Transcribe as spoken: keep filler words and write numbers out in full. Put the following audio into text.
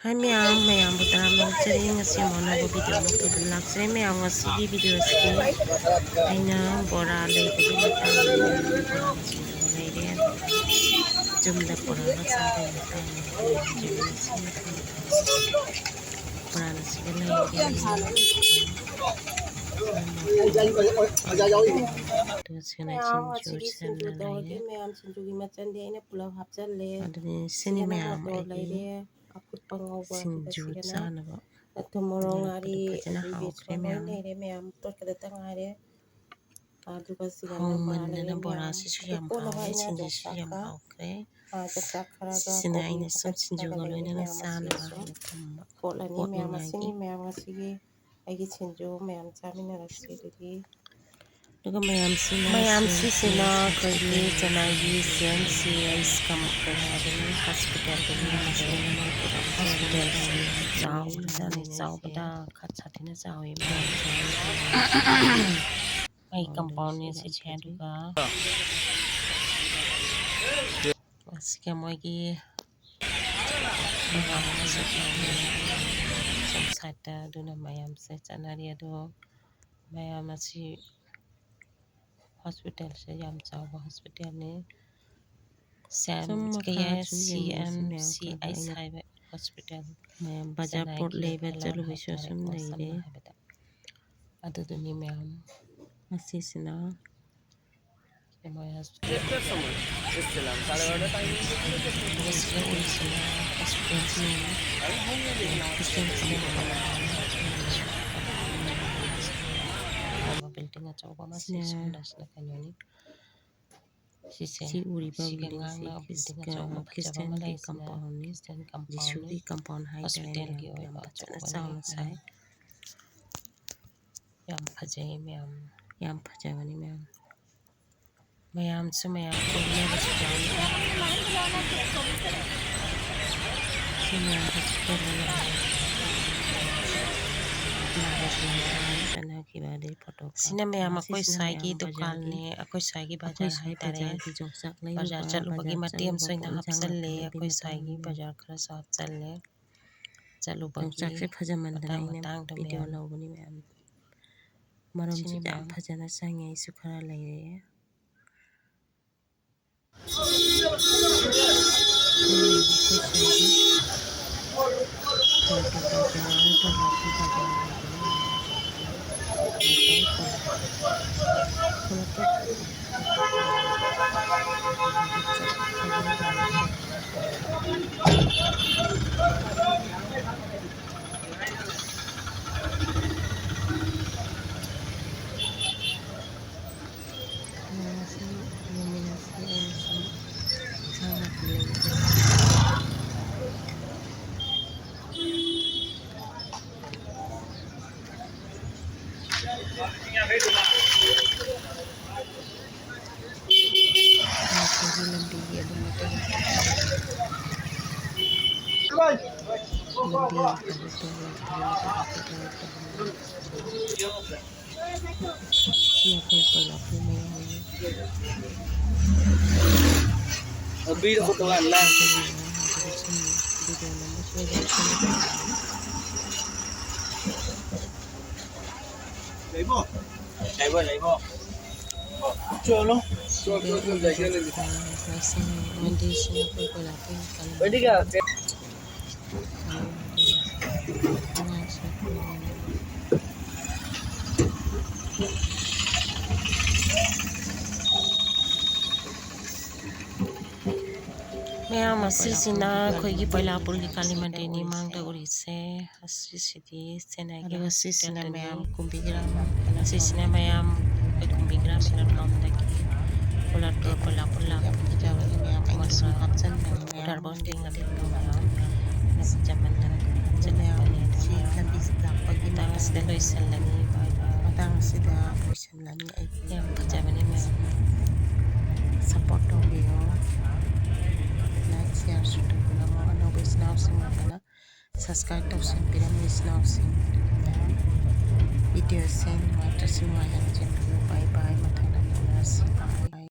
ꯍꯥꯏ ꯃꯌꯥꯝ, ꯃꯌꯥꯝꯕꯨ ꯇꯔꯥꯝꯅ ꯑꯣꯛꯆꯔꯤ꯫ ꯉꯁꯤ ꯑꯃꯨꯛ ꯑꯅꯧꯕ video ꯑꯃ ꯄꯨꯗꯨꯅ ꯂꯥꯛꯆꯔꯦ꯫ ꯃꯌꯥꯝ, ꯉꯁꯤꯒꯤ video ꯑꯁꯤꯗꯤ ꯑꯩꯅ ꯕꯣꯔꯥ ꯂꯩꯕꯒꯤ ꯃꯇꯥꯡꯗ, ꯕꯣꯔꯥ ꯃꯆꯤꯟꯕ ꯂꯩꯔꯦ, ꯌꯨꯝꯗ ꯄꯨꯔꯛꯑꯒ ꯆꯥꯕꯒꯤ ꯃꯇꯥꯡꯗ ꯃꯌꯥꯝ ꯌꯦꯡꯃꯤꯟꯅꯁꯤ꯫ ꯕꯣꯔꯥ ꯃꯆꯤꯟꯕ ꯂꯩꯔꯦ꯫ ꯑꯗꯨꯒ ꯁꯤꯅ ꯃꯌꯥꯝ ꯁꯤꯡꯖꯨ ꯉꯁꯤꯗꯤ ꯁꯤꯡꯖꯨ ꯁꯦꯝꯅ ꯇꯧꯔꯒꯦ꯫ ꯂꯩꯔꯦ꯫ ꯃꯌꯥꯝ ꯁꯤꯡꯖꯨꯒꯤ ꯃꯆꯜꯗꯤ ꯑꯩꯅ ꯄꯨꯂꯞ ꯍꯥꯞꯆꯜꯂꯦ꯫ ꯑꯗꯨꯅꯤ ꯁꯤꯅꯤ ꯁꯤꯗꯅ ꯃꯌꯥꯝ ꯃꯣꯇꯣꯔ ꯑꯩꯒꯤ ꯂꯩꯔꯦ꯫ ꯑꯐꯨꯠꯄ ꯉꯧꯕ, ꯑꯗꯨꯒ ꯁꯤꯡꯖꯨ ꯁꯤꯗꯅ ꯆꯥꯅꯕ ꯑꯗꯨ ꯃꯣꯔꯣꯡ ꯉꯥꯔꯤ, ꯂꯩꯔꯛꯄꯗꯣ ꯐꯖꯅ ꯑꯗꯨꯒꯤ ꯍꯥꯎꯈ꯭ꯔꯦ ꯂꯣꯏ ꯃꯌꯥꯝ꯫ ꯂꯩꯔꯦ ꯃꯌꯥꯝ, ꯇꯣꯠꯀꯗꯇ ꯉꯥꯏꯔꯦ꯫ ꯑꯗꯨꯒ ꯁꯤꯗꯅ ꯕꯣꯔꯥ ꯍꯥꯎꯃꯟꯗꯅ ꯂꯩꯔꯦ ꯃꯌꯥꯝ꯫ ꯕꯣꯔꯥꯁꯤꯁꯨ ꯁꯤꯗ ꯌꯥꯝ ꯀꯣꯠꯂꯒ ꯍꯥꯎꯋꯦ, ꯑꯩꯅ ꯁꯤꯡꯖꯨꯁꯤꯁꯨ ꯌꯥꯝ ꯌꯣꯡꯆꯥꯛꯀ, ꯍꯥꯎꯈ꯭ꯔꯦ꯫ ꯑꯥ, ꯌꯣꯡꯆꯥꯛ ꯈꯔꯒ ꯁꯤꯁꯤꯅ ꯀꯣꯕꯤ ꯑꯩꯅ ꯁꯨꯝ ꯈꯔ ꯁꯤꯡꯖꯨꯒ ꯆꯤꯛꯑꯒ ꯂꯩꯔꯦ ꯂꯣꯏꯅꯅ ꯃꯌꯥꯝ ꯆꯥꯅꯕ ꯑꯁꯤꯁꯨ ꯍꯥꯏꯅ ꯊꯝꯕ ꯀꯣꯠꯂꯅꯤ ꯃꯌꯥꯝ꯫ ꯀꯣꯠꯅꯤꯡꯉꯥꯏꯒꯤ꯫ ꯑꯁꯤꯅꯤ ꯃꯌꯥꯝ ꯉꯁꯤꯒꯤ ꯑꯩꯒꯤ ꯁꯤꯡꯖꯨ ꯃꯌꯥꯝ ꯆꯥꯃꯤꯟꯅꯔꯁꯤ ꯑꯗꯨꯗꯤ꯫ ꯑꯗꯨꯒ ꯃꯌꯥꯝꯁꯤꯅ ꯃꯌꯥꯝ ꯁꯤꯁꯤꯅ ꯑꯩꯈꯣꯏꯒꯤ ꯆꯦꯟꯅꯥꯏꯒꯤ ꯁꯤ ꯑꯦꯝ ꯁꯤ ꯑꯩꯆ ꯀꯝ-, ꯀꯩ ꯍꯥꯏꯗꯣꯏꯅꯣ, ꯍꯣꯁꯄꯤꯇꯥꯜꯗꯒꯤ ꯂꯥꯛꯄꯅꯦ꯫ ꯍꯣꯁꯄꯤꯇꯥꯜꯁꯤ ꯆꯥꯎꯕꯗ ꯆꯥꯎꯕꯗ ꯈꯔ ꯁꯥꯊꯤꯅ ꯆꯥꯎꯋꯤ꯫ ꯃꯌꯥꯝ ꯃꯩ ꯀꯝꯄꯥꯎꯟꯅꯦ ꯁꯤꯁꯦ꯫ ꯑꯗꯨꯒ ꯑꯁꯤꯒ ꯃꯣꯏꯒꯤ ꯁꯣꯝ ꯁꯥꯏꯠꯇ ꯑꯗꯨꯅ ꯃꯌꯥꯝꯁꯦ ꯆꯠꯅꯔꯤ꯫ ꯑꯗꯣ ꯃꯌꯥꯝ ꯑꯁꯤ ꯍꯣꯁꯄꯤꯇꯥꯜꯁꯦ ꯌꯥꯝ ꯆꯥꯎꯕ ꯍꯣꯁꯄꯤꯇꯥꯜꯅꯤ꯫ ꯁꯦꯟ ꯁꯨꯝ ꯀꯩ ꯃꯈꯥ ꯍꯥꯏ, ꯁꯨꯝ ꯌꯦꯡꯕꯗꯁꯨ ꯃꯌꯥꯝ ꯁꯤ ꯑꯦꯝ ꯁꯤ ꯑꯩꯆ ꯑꯩꯅ ꯍꯥꯏꯕ ꯍꯣꯁꯄꯤꯇꯥꯜ ꯃꯌꯥꯝ ꯕꯖꯥꯔ ꯆꯦꯟꯅꯥꯏꯒꯤ ꯄꯣꯠ ꯂꯩꯕ ꯈꯔ ꯆꯠꯂꯨꯕꯩꯁꯨ ꯍꯥꯏꯇꯥꯔꯦꯀꯣ, ꯁꯨꯝ ꯁꯝꯅ ꯂꯩꯔꯦ꯫ ꯍꯥꯏꯕꯗ꯫ ꯑꯗꯨꯗꯨꯅꯤ ꯃꯌꯥꯝ꯫ ꯑꯁꯤꯁꯤꯅ ꯃꯣꯏ ꯍꯣꯁꯄꯤꯇꯥꯜ ꯁꯤꯗ ꯎꯔꯤꯁꯤꯅ ꯍꯣꯁꯄꯤꯇꯥꯜꯁꯤꯅꯤ꯫ ꯈ꯭ꯔꯤꯁꯇꯤꯌꯥꯟꯁꯤꯡꯒꯤ ꯕꯤꯜꯗꯤꯡ ꯑꯆꯧꯕ ꯑꯃ ꯁꯤ ꯁꯤꯅ ꯁꯣꯝꯗꯁꯤꯅ ꯀꯩꯅꯣꯅꯤ꯫ ꯁꯤꯁꯦ, ꯁꯤ ꯎꯔꯤꯕ ꯁꯤꯒꯤ ꯕꯤꯜꯗꯤꯡꯁꯤ ꯉꯥꯡꯅ ꯕꯤꯜꯗꯤꯡ ꯈ꯭ꯔꯤꯁ-, ꯑ, ꯑꯆꯧꯕ ꯐꯖꯕ ꯑꯃ ꯈ꯭ꯔꯤꯁꯇꯤꯌꯥꯟꯒꯤ ꯂꯩꯔꯤꯁꯤꯅ ꯀꯝꯄꯥꯎꯟꯅꯤ꯫ ꯈ꯭ꯔꯤꯁꯇꯤꯌꯥꯟ ꯀꯝꯄꯥꯎꯟꯅꯤ꯫ ꯖꯤꯁꯨꯒꯤ ꯀꯝꯄꯥꯎꯟ ꯍꯥꯏꯇꯥꯔꯦ ꯍꯣꯁꯄꯤꯇꯥꯜꯒꯤ ꯃꯌꯥꯝ, ꯌꯥꯝ ꯑꯣꯏꯕ ꯐꯖꯅ ꯑꯆꯧꯕꯅꯤ꯫ ꯆꯥꯎꯅ ꯁꯥꯏ꯫ ꯌꯥꯝ ꯐꯖꯩ ꯃꯌꯥꯝ꯫ ꯌꯥꯝ ꯐꯖꯕꯅꯤ ꯃꯌꯥꯝ꯫ ꯃꯌꯥꯝꯁꯨ ꯃꯌꯥꯝ ꯀꯣꯏꯅꯕꯁꯨ ꯌꯥꯎꯏ꯫ ꯁꯤ ꯃꯌꯥꯝ ꯍꯣꯁꯄꯤꯇꯥꯜꯗ ꯂꯥꯛꯑꯦ꯫ ꯅꯥꯕꯁꯤꯡ ꯃꯌꯥꯝ ꯆꯠꯅꯈꯤꯕ, ꯑꯗꯩ ꯐꯣꯇꯣ ꯁꯤꯅ ꯀꯥꯞꯄ꯫ ꯃꯌꯥꯝ ꯑꯩꯈꯣꯏ ꯁꯤꯁꯤꯅ ꯁ꯭ꯋꯥꯏꯒꯤ ꯃꯌꯥꯝ ꯕꯖꯥꯔꯒꯤ, ꯗꯨꯀꯥꯟꯅꯦ, ꯑꯩꯈꯣꯏ ꯁ꯭ꯋꯥꯏꯒꯤ ꯑꯩꯈꯣꯏ ꯕꯖꯥꯔ ꯁ꯭ꯋꯥꯏ ꯍꯥꯏꯇꯥꯔꯦ꯫ ꯕꯖꯥꯔꯒꯤ ꯌꯣꯡꯆꯥꯛ ꯂꯩꯔꯨꯕ, ꯕꯖꯥꯔ ꯆꯠꯂꯨꯕꯒꯤ ꯕꯖꯥꯔ ꯃꯇꯦꯛ ꯑꯃꯁꯨ ꯆꯠꯂꯨꯕ ꯑꯩꯅ ꯄꯣꯠ ꯏꯟꯁꯥꯡ ꯍꯥꯞꯆꯜꯂꯦ꯫ ꯂꯩꯕꯒꯤ ꯑꯩꯈꯣꯏ ꯁ꯭ꯋꯥꯏꯒꯤ ꯃꯇꯥꯡꯗ ꯕꯖꯥꯔ ꯈꯔꯁꯨ ꯍꯥꯞꯆꯜꯂꯦ꯫ ꯆꯠꯂꯨꯕꯒꯤ ꯌꯣꯡꯆꯥꯛꯁꯦ ꯐꯖꯃꯟꯗꯅ ꯃꯇꯥꯡ ꯑꯩꯅ ꯃꯇꯥꯡꯗ video ꯃꯌꯥꯝ ꯂꯧꯕꯅꯤ ꯃꯌꯥꯝ꯫ ꯃꯔꯨꯝꯁꯤ ꯁꯤꯅꯤ ꯌꯥꯝ ꯃꯌꯥꯝ꯫ ꯐꯖꯅ ꯆꯪꯉꯦ, ꯑꯩꯁꯨ ꯈꯔ ꯂꯩꯔꯛꯑꯦ꯫ ꯉꯁꯤ ꯅꯨꯃꯤꯠ ꯑꯁꯤ ꯑꯩꯅ ꯁꯨꯝ ꯏꯟꯁꯥꯡ ꯅꯥꯄꯤ ꯂꯩꯕꯗ ꯂꯥꯛꯄꯒꯤ ꯂꯝꯕꯤꯒꯤ ꯑꯗꯨꯝ ꯃꯇꯦꯡ ꯂꯝꯕꯤ ꯊꯕꯛ ꯇꯧꯕ ꯂꯥꯛꯄꯒꯤ ꯃꯇꯦꯡ ꯁꯤꯅ ꯑꯩꯈꯣꯏ ꯀꯣꯏꯂꯥꯄꯨꯔ ꯃꯌꯥꯝꯒꯤ ꯂꯝꯕꯤꯗ ꯐꯣꯇꯣ ꯀꯥꯞꯅ꯫ ꯂꯩꯕꯣ? ꯂꯩꯕꯣ, ꯂꯩꯕꯣ꯫ ꯆꯠꯂꯣ꯫ ꯆꯠ, ꯆꯠ, ꯆꯠ, ꯂꯩꯁꯦ, ꯂꯩꯁꯦ꯫ ꯃꯟꯗꯤꯔꯁꯤꯅ ꯑꯩꯈꯣꯏ ꯀꯣꯏꯂꯥꯄꯨꯔ ꯀꯥꯂꯤ ꯃꯟꯗꯤꯔꯒ ꯃꯌꯥꯝ ꯑꯁꯤꯁꯤꯅ ꯑꯩꯈꯣꯏꯒꯤ ꯕꯩꯂꯥꯄꯨꯔꯒꯤ ꯀꯥꯂꯤ ꯃꯟꯗꯤꯔꯅꯤ ꯃꯥꯡꯗ ꯎꯔꯤꯁꯦ꯫ ꯑꯁꯤꯁꯤꯗꯤ ꯆꯦꯟꯅꯥꯏꯒꯤ ꯑꯗꯨꯒ ꯁꯤꯁꯤꯅ hospitalꯗꯅꯤ꯫ ꯃꯌꯥꯝ ꯀꯨꯝꯕꯤꯒ꯭ꯔꯥꯝ ꯑꯁꯤꯁꯤꯅ ꯃꯌꯥꯝ ꯑꯩꯈꯣꯏ ꯀꯨꯝꯕꯤꯒ꯭ꯔꯥꯝ ꯏꯂꯝꯂꯣꯝꯗꯒꯤ ꯀꯣꯂꯥꯄꯨꯔ, ꯀꯣꯂꯥꯄꯨꯔ ꯂꯥꯛꯄꯒꯤ ꯐꯖꯕꯅꯤ ꯃꯌꯥꯝ꯫ ꯑꯩꯅ ꯁꯨꯝ ꯍꯥꯞꯆꯟꯕꯅꯤ ꯃꯌꯥꯝ꯫ ꯃꯣꯇꯣꯔ ꯕꯣꯠꯀꯤ ꯂꯝꯕꯤ ꯃꯌꯥꯝ꯫ ꯃꯌꯥꯝ ꯁꯤ ꯂꯝꯕꯤꯁꯤ ꯂꯥꯛꯄꯒꯤ ꯃꯇꯥꯡ ꯑꯁꯤꯗ ꯂꯣꯏꯁꯤꯜꯂꯅꯤ꯫ ꯃꯇꯥꯡ ꯑꯁꯤꯗ ꯂꯣꯏꯁꯤꯜꯂꯅꯤ ꯑꯩꯒꯤ ꯌꯥꯝ ꯐꯖꯕꯅꯤ ꯃꯌꯥꯝ꯫ Support ꯇꯧꯕꯤꯌꯣ꯫ Like, share ꯁꯨ ꯇꯧꯕꯤꯔꯝꯃꯣ꯫ ꯑꯅꯧꯕ ꯏꯆꯤꯟ ꯏꯅꯥꯎꯁꯤꯡ ꯑꯣꯏꯕꯅ subscribe ꯇꯧꯁꯤꯟꯕꯤꯔꯝꯃꯤ ꯏꯆꯤꯟ ꯏꯅꯥꯎꯁꯤꯡ꯫ ꯑꯗꯨꯒ videoꯁꯦ ꯅꯨꯡꯉꯥꯏꯇ꯭ꯔꯁꯨ ꯅꯨꯡꯉꯥꯏ ꯍꯥꯏꯅ ꯆꯦꯟꯕꯤꯌꯨ꯫ Bye bye꯫ ꯃꯊꯪꯗ ꯊꯦꯡꯅꯔꯁꯤ꯫